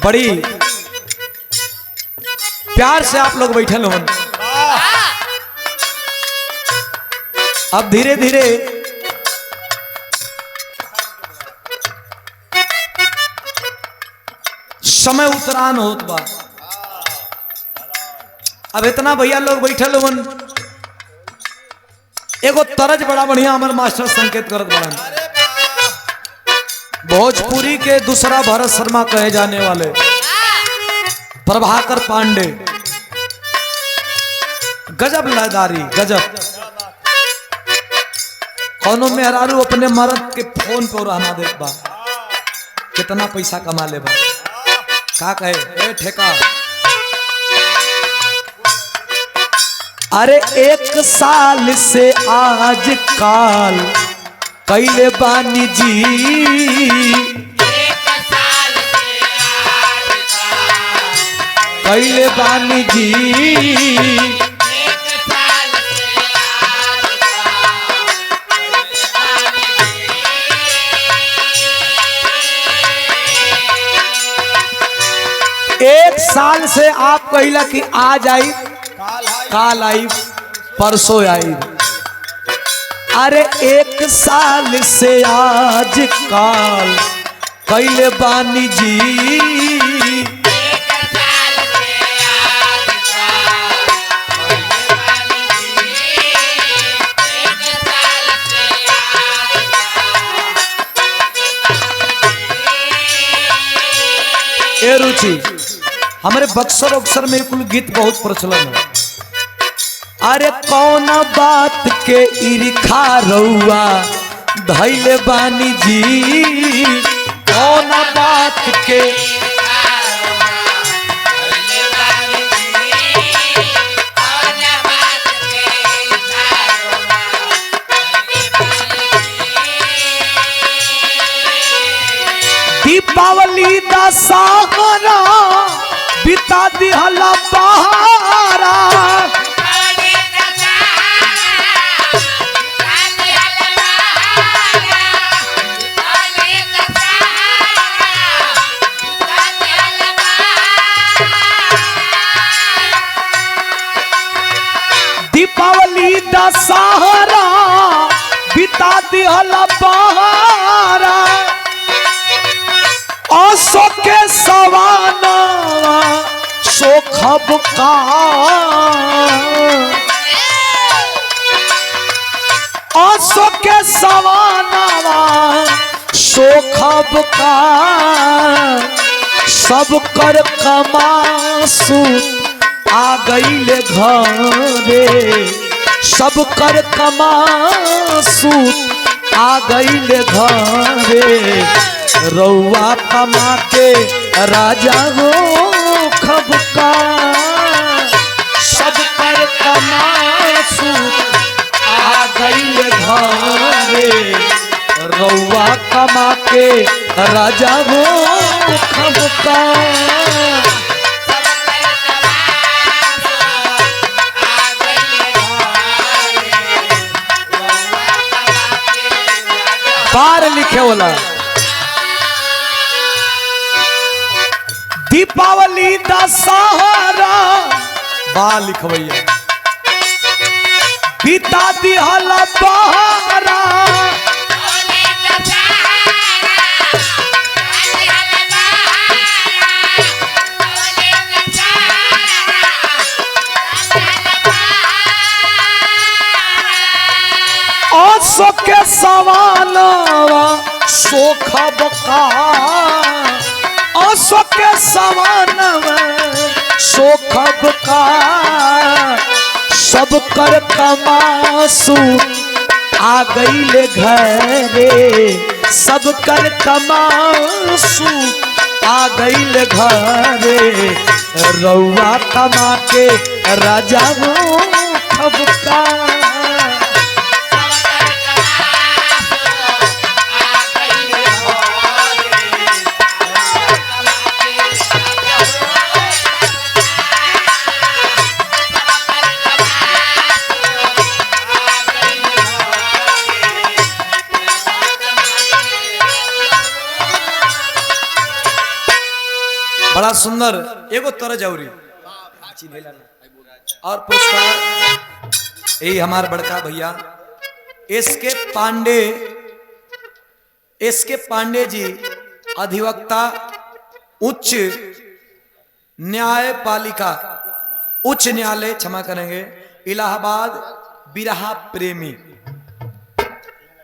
बड़ी प्यार से आप लोग बैठल हो। अब धीरे धीरे समय उतरान होत बा। अब इतना भैया लोग बैठल होवन, एगो तरज बड़ा बढ़िया हमारे मास्टर संकेत करत बड़न। भोजपुरी के दूसरा भरत शर्मा कहे जाने वाले प्रभाकर पांडे, गजब लयदारी, गजब। कौनो मेहरारू अपने मर्द के फोन पर रहना देत बा, कितना पैसा कमा ले बा, का कहे ए ठेका। अरे एक साल से आज काल कैले बानी जी, एक साल से आज काल कैले बानी जी, एक साल से आज काल कैले बानी जी। एक साल से आप कहिला कि आज आई काल आई परसों आई। अरे एक साल से आज काल कैले बानी जी, एक साल से आज काल कैले बानी जी। एक साल से आज काल ए रुचि, हमारे बक्सर अक्सर में कुल गीत बहुत प्रचलन है। अरे कौन बात के ईर्खा रउआ धैले बानी जी, कौन बात के कैले बानी जी। कौन बात के कैले बानी जी। दीपावली दशहरा बिता दिहला बहारा, दीपावली दशहरा बिता दिहल बहारा। दीपावली दशहरा बिता दिहल बहारा। दीपावली दशहरा बिता दिहला बहारा, अशोक के सवाना सोखब का, अशोक के सवानावा सोखब का, सब कर कमासू आ गईले घरे, सब कर कमासू आ गईले घरे, रउआ कमा के राजा हो खबका, सब कर कमासू आ गईले घरे, रउआ कमा के राजा हो खबका। सब कर कमासू आ गईले घरे। रउआ कमा के राजा बार लिखे वाला दीपावली दशहरा बा लिखवैया बीता दिहल बहारा, दीपावली दशहरा बिता दिहल बहारा। दीपावली दशहरा बिता दिहल बहारा। अशोक के सवानवा सोखब का, अशोक के सवानवा सोखब का, सब कर कमासू आ गईले घरे, सब कर कमासू आ गईले घरे, रउआ कमा के राजा हो खबका। सब कर कमासू आ गईले घरे। रउआ कमा के राजा हो सब कर कमासू आ गईले घरे। रउआ कमा के बड़ा बड़ा सुंदर एगो तरज औरी और पुरस्कार यही हमार बड़का भैया एस के पांडे, एस के पांडे जी, अधिवक्ता उच्च न्यायपालिका, उच्च न्यायालय, क्षमा करेंगे, इलाहाबाद, बिरहा प्रेमी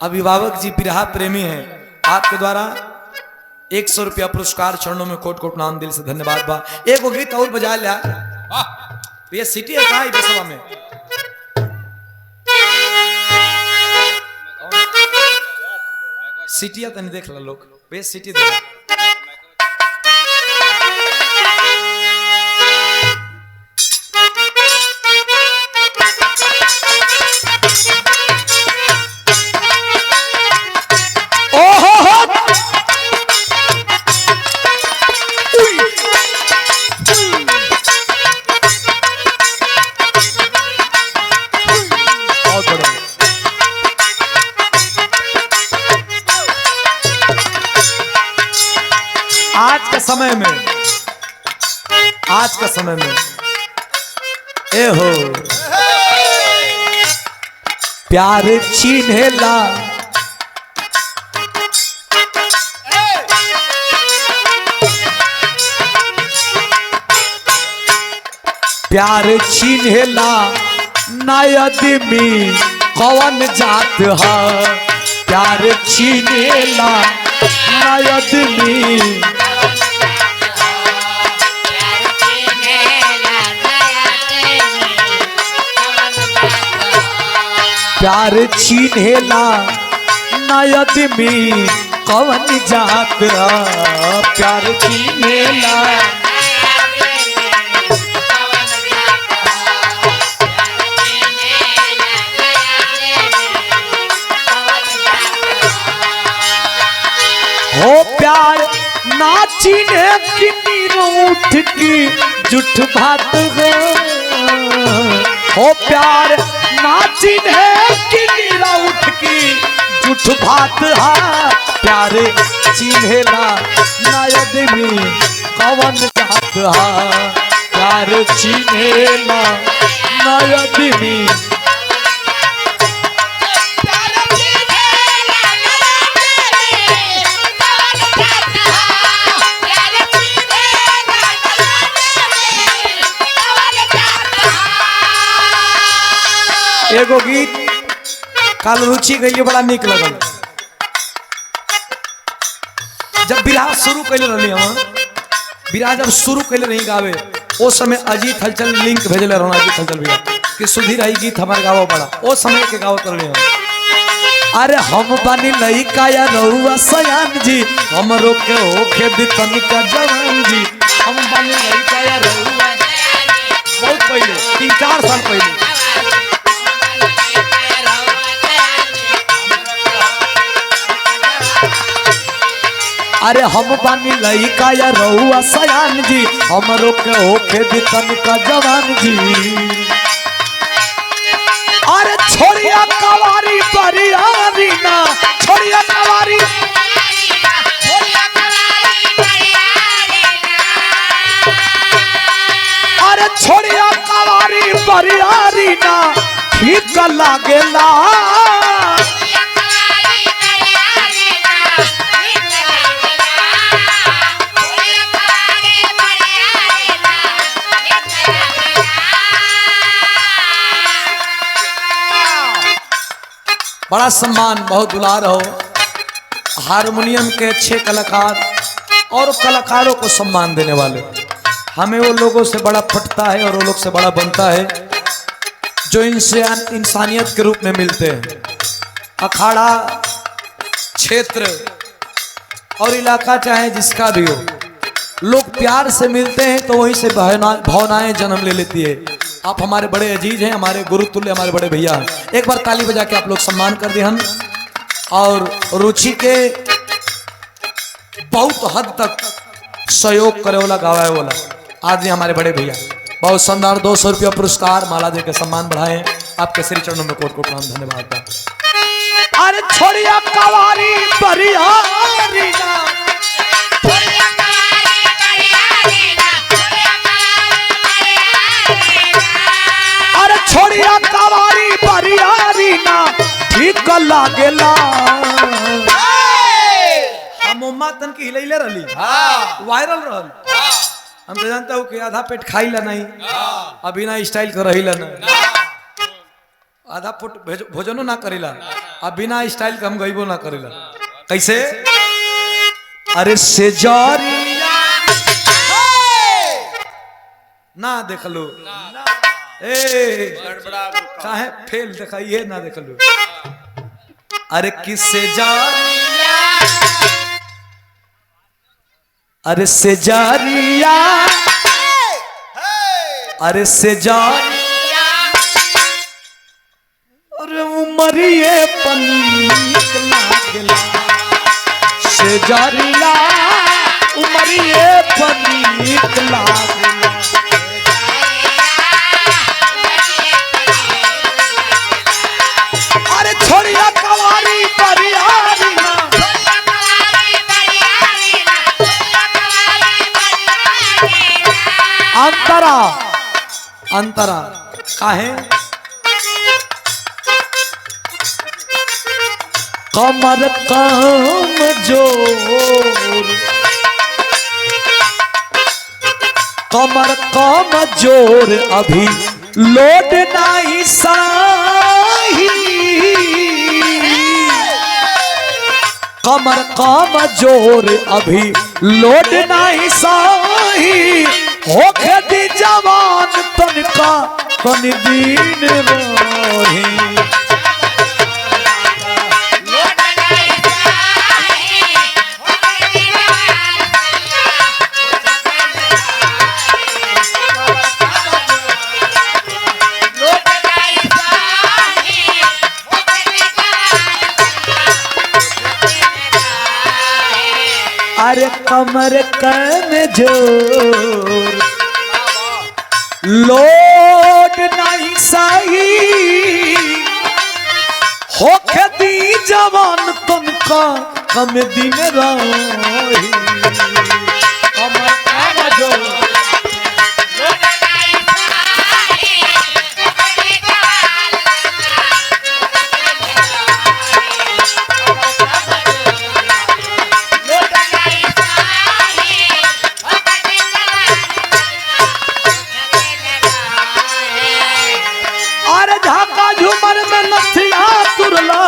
अभिभावक जी, बिरहा प्रेमी हैं। आपके द्वारा 100 रुपया पुरस्कार, चरणों में कोट कोट नाम, दिल से धन्यवाद बा। एक गीत और बजा लिया। ये सिटी है कहा बसवा में? सिटी है तनी देख ला लोग, वे सिटी दे। ओहो हो, बहुत बढ़िया। आज के समय में, आज के समय में ए हो प्यार चिन्हेला प्यार चिन्हेला नायदमी कवन जात है, प्यार चिन्हेला नायदमी। प्यार चिन्हेला नायदमी कवन जात है, प्यार चिन्हेला। हो प्यार ना चिन्हे किन्नी रूठ की जुठ भात हो, हो प्यार ना चिन्हे किन्नी रूठ की जुठ भात हा, प्यार चिन्हेला नायदमी कवन जात हा, प्यार चिन्हेला नायदमी। एगो गीत काल रुचि गई बड़ा निक लगल। जब बिरहा शुरू कैले रही हम, बिरहा जब शुरू कैले रही गावे, ओ समय अजीत हलचल लिंक भेजले रहन, अजीत हलचल भैया कि सुधीर आई गीत हमारे गावा बड़ा, ओ समय के गावत रही हम। अरे हम बानी लइका या रउआ सयान जी, हमरो के होखे दी तनिका जवान जी, हम बानी लइका या रउआ, बहुत पहले, 3-4 साल पहले। अरे हम बानी लइका या रउआ सयान जी, हमरो के होखे दी तनिका जवान जी। अरे छोड़िया कवारी बरियारी ना, छोड़िया कवारी, अरे छोड़िया कवारी बरियारी ना, ठीक लागेला। बड़ा सम्मान, बहुत दुलार हो। हारमोनियम के अच्छे कलाकार और कलाकारों को सम्मान देने वाले, हमें वो लोगों से बड़ा फटता है और वो लोग से बड़ा बनता है जो इंसानियत के रूप में मिलते हैं। अखाड़ा क्षेत्र और इलाका चाहे जिसका भी हो, लोग प्यार से मिलते हैं तो वहीं से भावनाएं जन्म ले लेती है। आप हमारे बड़े अजीज हैं, हमारे गुरुतुल्य, हमारे बड़े भैया हैं। एक बार ताली बजा के आप लोग सम्मान कर दिए हम। और रुचि के बहुत हद तक सहयोग करे वाला, गावे वाला आदमी हमारे बड़े भैया, बहुत शानदार 200 रुपया पुरस्कार माला दे के सम्मान बढ़ाए। आपके श्री चरणों में कोट कोट प्रणाम, धन्यवाद। अरे छोड़िया कवारी बरियारी ना, छोड़िया कवारी बरियारी ना। मुंहवा तन की हिलैले रहली, वायरल रहल। हम तो जानता हूँ कि आधा पेट खाई ला नहीं, अभी ना स्टाइल कर रही ला ना, आधा फुट भोजनो ना करेला, अब बिना स्टाइल के हम गईबो ना करेला। कैसे? अरे सेजरिया ना देख लो, ए काहे फेल दिखाइए ना देख लो। अरे किसे जारिया, अरे सेजरिया, अरे सेजरिया, अरे उमरिए पनीक लागला, सेजरिया उमरिए पनीक लागला। अरे छोड़िया कवारी परियारी ना, अंतरा अंतरा काहे कमर कम जोर, कमर कम जोर अभी लोड नहीं साही, कमर कम जोर अभी लोड नहीं साही, होखे दी जवान तनिका तनि दीन रही। अरे कमर कम जोर लोड नहीं सही, होखे दी जवान तनका कम दिन रही, कमर कम जोर। अरे झाका झूमर में नथिया तुरला,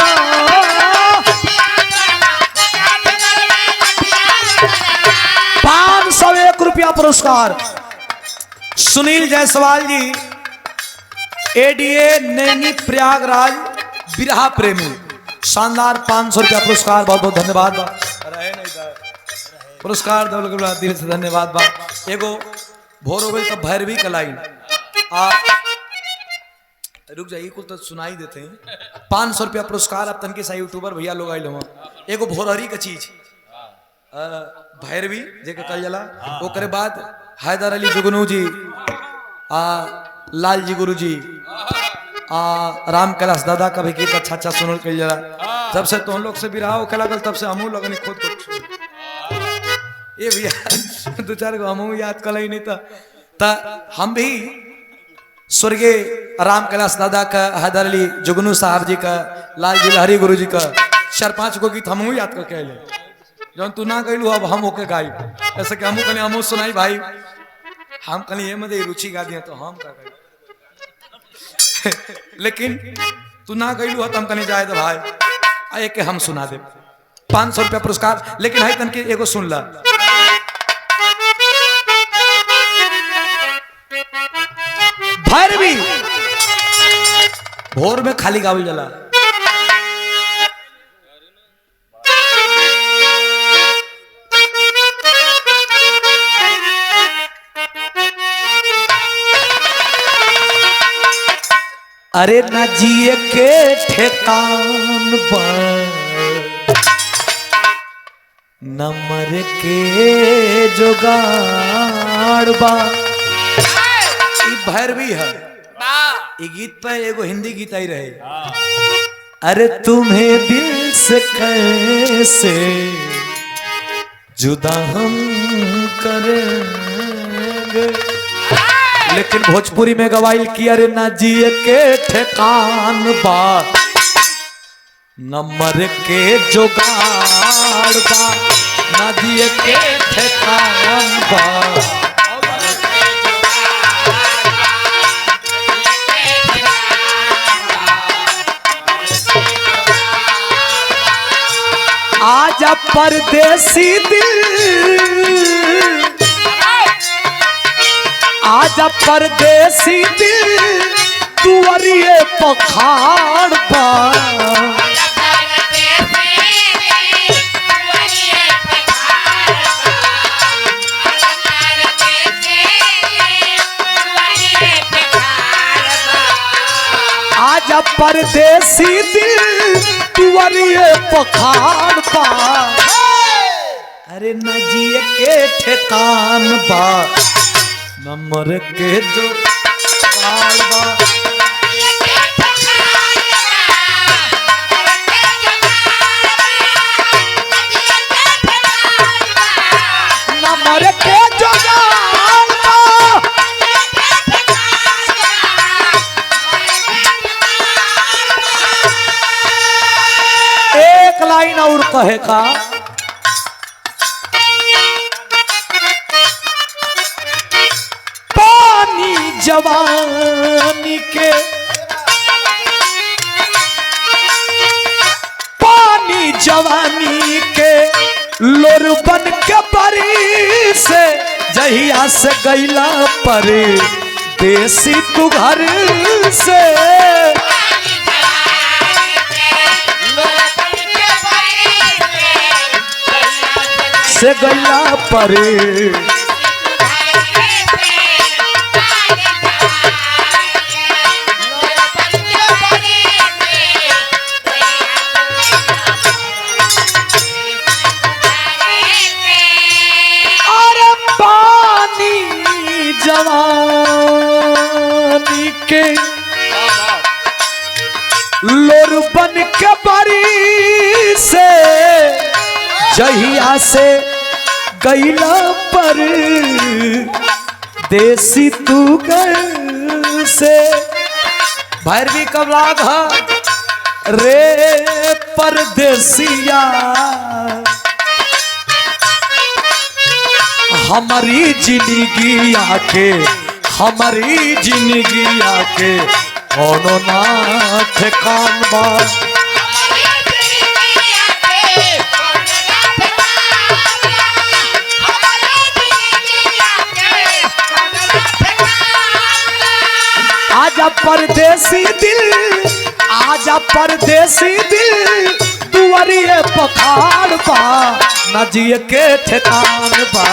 501 रुपया पुरस्कार सुनील जायसवाल जी, एडीए नैनी प्रयागराज, बिरहा प्रेमी, शानदार 500 रुपया पुरस्कार, बहुत बहुत धन्यवाद बा। पुरस्कार देवल दिल से धन्यवाद बा। एगो भोर हो गई तब भैरवी कलाई आ रुक जाइए, कुल तो सुनाई देते हैं। 500 रुपया पुरस्कार अब तनके सा यूट्यूबर भैया लोग आइल हूँ। एगो भोरहरी का चीज भैरवी जे कल जाला, ओकरे बाद हैदर अली जुगनू जी, आ लाल जी गुरु जी, आ राम कैलाश दादा का भी गीत अच्छा अच्छा सुनल कल जाला। जब से तुम लोग से बिरहा होखे लागल तब से हमहू लगनी खुद को ये भैया दो चार गो हमहू याद कल ही नहीं था। हम भी स्वर्गीय राम कैलाश दादा का, हैदर अली जुगनू साहब जी का, लाल जी लहरी गुरु जी का 4-5 गो गीत हमहू याद करके आए। जौन तू ना गईलू अब हम होके गाई, ऐसे कि हमहू कहीं हमहू सुनाई भाई, हम कहीं ये मत रुचि गा दिया तो हम का गाई, लेकिन तू ना गईलू तो हम कहीं जाए तो भाई आ एक हम सुना दे। 500 रुपया पुरस्कार, लेकिन है तन के एगो सुन ला। भैरवी भोर में खाली गावल जाला। अरे ना जिए के ठेकान पर न मर के जोगाड़ बा। ई भैरवी है। ई गीत पे एगो हिंदी गीत आई रहे, अरे तुम्हें दिल से कैसे जुदा हम करेंगे, लेकिन भोजपुरी में गवाइल की अरे ना जिए के ठेकान बा न मर के जोगाड़ बा। ना जिए के ठेकान बा। आजा परदेसी दिल, आजा परदेसी दिल तुअरिए पखाड़ पर। आजा परदेसी दिल तुअरिए पखाड़ पा। अरे न जिए के ठेकान बा, न मर के जो बा। न मर के जोगाड़ बा। एक लाइन और कहे का, पानी जवानी के, पानी जवानी के लोर बन के परी से, जहिया से गैला पर देसी तू घर से। से गैला पर अरे पानी जवानी के लोर बन के बरी से, जहिया से गैला पर देसी तू घर से। भैरवी कब राग रे परदेसिया, हमारी जिंदगी आके, हमारी जिंदगी आके कोनो ना ठेकान बा। आजा परदेसी दिल, आजा परदेसी दिल दुआरिए पखाड़ बा, न जिए के ठेकान बा।